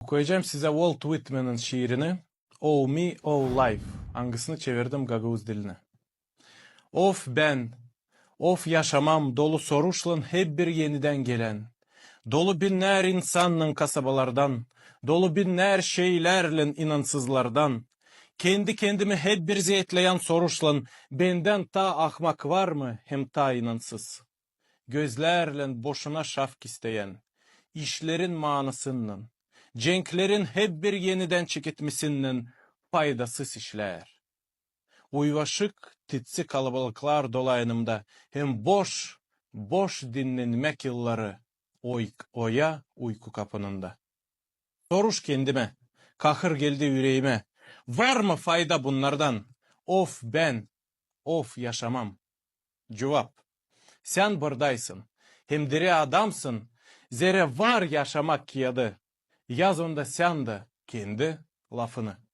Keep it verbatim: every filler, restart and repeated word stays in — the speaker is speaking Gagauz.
Okuyacam sizä Walt Whitmanın şiirini, Oh Me, Oh Life, angısını çevirdim gagauz dilinä. Of bän, of yaşamam dolu soruşlan hep bir enidän gelän. Dolu binnär insannan kasabalardan, dolu binnär şeylärlän inansızlardan. Kendi-kendimi hep bir zeetleyän soruşlan, bendän taa ahmak var mı hem taa inansız? Gözlärlän boşuna şafk isteyän, işlerin maanasınnan, cenklerin hep bir enidän çeketmesinnän paydasız işlär. Uyvaşık, titsi kalabalıklar dola enimdä, hem boş, boş dinnenmäk yılları oy-, oya uyku kapınında. Soruş kendimä, kahır geldi üreemä, var mı fayda bunnardan? Of bän, of yaşamam. Cuvap: sän buradaysın, hem diri adamsın, zerä var yaşamak kiyadı. Yaz onda sän dä kendi lafını.